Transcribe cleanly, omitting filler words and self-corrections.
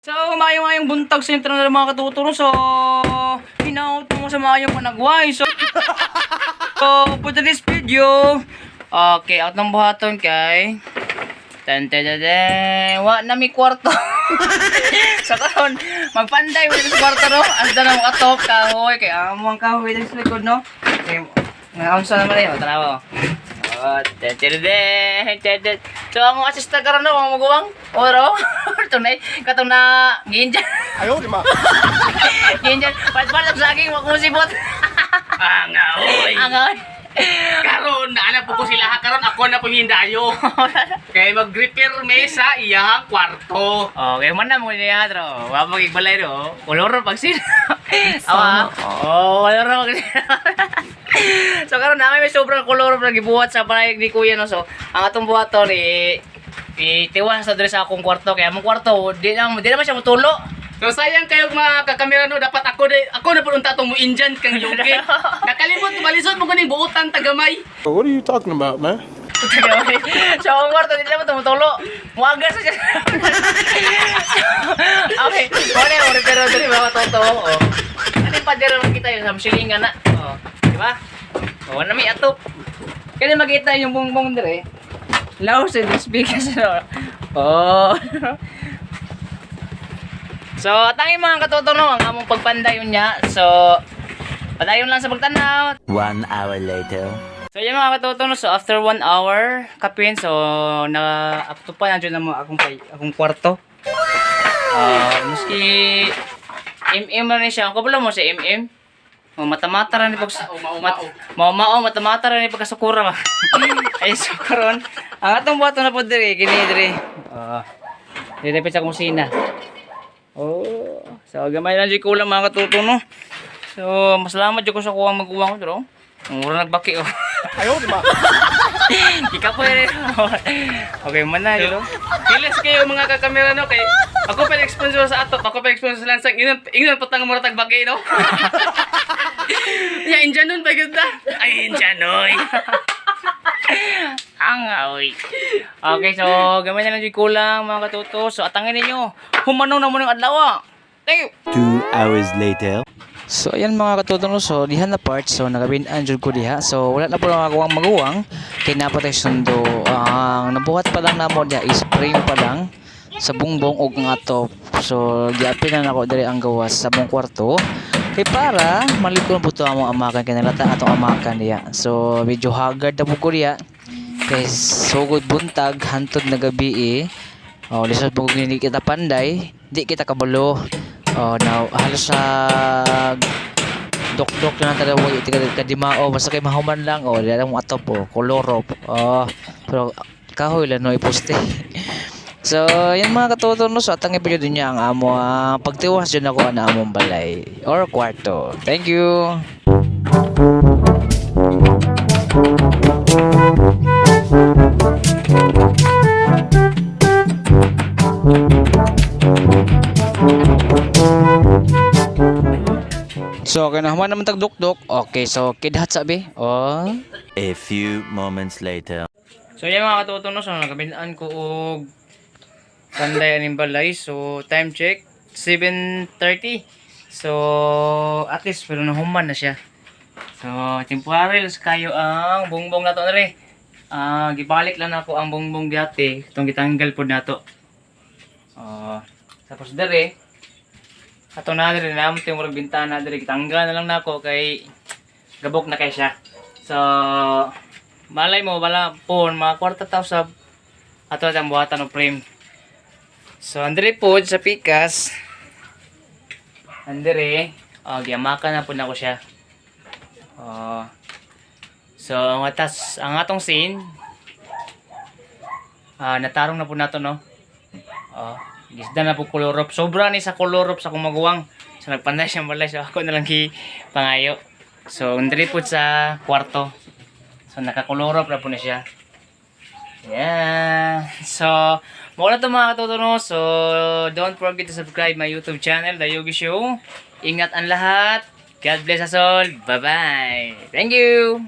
So, maayong maayong buntag sa inyo mga katuturo. So, hinaut mo sa maayong panagway. So, for today's video, okay, out ng buhaton kay tan tan tan tan. Wa na mi kwarto. So karon magpanday mo sa kwarto, no. Asda na mo atop kahoy kay amo ang kahoy diri sa likod, no. Kay nga unsa naman ayo, tanawa. Oh, ten ten ten ten ten. So ang mga assistant karon, no, ang maguwang. Oro. Tunay katong na ginja. Ayaw, di ba? Ginja. Pat-pat sa saging wa ko sibot. Ah, nga, oy. Ang Karon, naana po ko sila ha. Karon ako na po hindayo. Kay mag-repair me sa iyahang kwarto. Okay, man na mo niya tro. Wa magigbalay ro. Kolor pag sin. Awa. Oh, kolor pag sin. So karon namin may sobrang kolor na gibuhat sa balay ni Kuya, no. So, ang atong buhaton ni itiwas sa diri sa akong kwarto kay among kwarto di naman siya motulo. So sayang kayo mga kakamera, no, dapat ako de, ako na punta atong mo Indian kang yugi. Nakalimot malisod mo kuning buotan tagamay. What are you talking about, man? So ang kwarto di naman tumutulo. Muagas sa siya. Okay, wala mo pero diri mga toto. Oh. Ano pa diri kita yung sa silingan na. Oh, di ba? Oh, na may atop. Kaya makita yung bongbong dire. Laos and speakers. Oh. So, atangin mga katoto, no, ang among pagpandayon niya. So, padayon lang sa pagtanaw. One hour later. So yan mga katoto, no, so after 1 hour kapin, so na up to pa nandiyan na mo akong kwarto. Ah, maski MM na ni siya. Ang kabalo mo sa MM. Oh, mata-mata ra ni pag O, mao-mao. Mao-mao, mata-mata ra ni pagkasukura ba. Ay, so karon ang atong buhaton na po diri kini diri. Ah. Diri pa sa kusina. Oh, so gamay lang jud kulang mga katuto, no. So, masalamat jud ko sa kuwang maguwang ko dro. Ang mura nagbaki oh. Ayaw, di ba? Ikaw po rin. Okay man na, yun. Kilis kayo mga kakamera, no, kay ako pa sponsor sa atop, ako pa sponsor sa lansang. Ingnan ingnan patang mura tagbagay, no. Ya Indian nun pa ganda. Ay Indian oy. Ang aoy. Okay, so gamay na lang yung kulang mga katuto. So atangin ninyo. Humanong na mo ng adlaw. Ah. Thank you. 2 hours later. So ayan mga katuto, no, so diha na part, so nagabin-an jud ko diha. So wala na po lang ako ang maguwang kay napatay sundo. Ang nabuhat pa lang namo diha is frame pa lang sa bungbong og nga atop. So giapil na nako diri ang gawas sa mong kwarto kay para malikon po to among amakan kay nalata atong amakan diha. So medyo haggard na po ko diha kay sugod buntag hantod na gabi eh. Oh, lisod po kung hindi kita panday, di kita kabalo. Oh, now halos sa dok-dok na talaga iti kadimao basta kay mahuman lang, oh, di mo atop, oh, kolorop. Oh, pero kahoy lang no iposte. So, yan mga katoto, no, so atang ipilyo din niya ang amo ah, pagtiwas dyan ako ang among balay or kwarto. Thank you. So, okay na human naman tagdukdok. Okay, so kidhat sabi. Oh. A few moments later. So yan mga katoto, no, so nagabinaan ko og panday aning balay. So time check 7:30. So at least pero nahuman na siya. So temporary lang sa kayo ang bongbong nato diri. Ah, gibalik lang nako ang bongbong dati, itong gitanggal pod nato. Oh, tapos diri ato na diri na mo murag bintana diri, gitanggal na lang nako kay gabok na kay siya. So malay mo wala po mga kwarta tao sa ato ang buhatan ng frame. So andre po sa pikas. Andre, oh, giyamaka na po nako siya. Oh. So ang atas ang atong scene ah natarong na po nato, no. Oh, gisda na po kolorop. Sobra ni sa kolorop sa akong maguwang. So nagpanday siya balay, so ako na lang gi pangayo. So andre po sa kwarto. So nakakolorop na po na siya. Yeah. So, mao na to mga katoto. So, don't forget to subscribe my YouTube channel, The Yogi Show. Ingat ang lahat. God bless us all. Bye-bye. Thank you.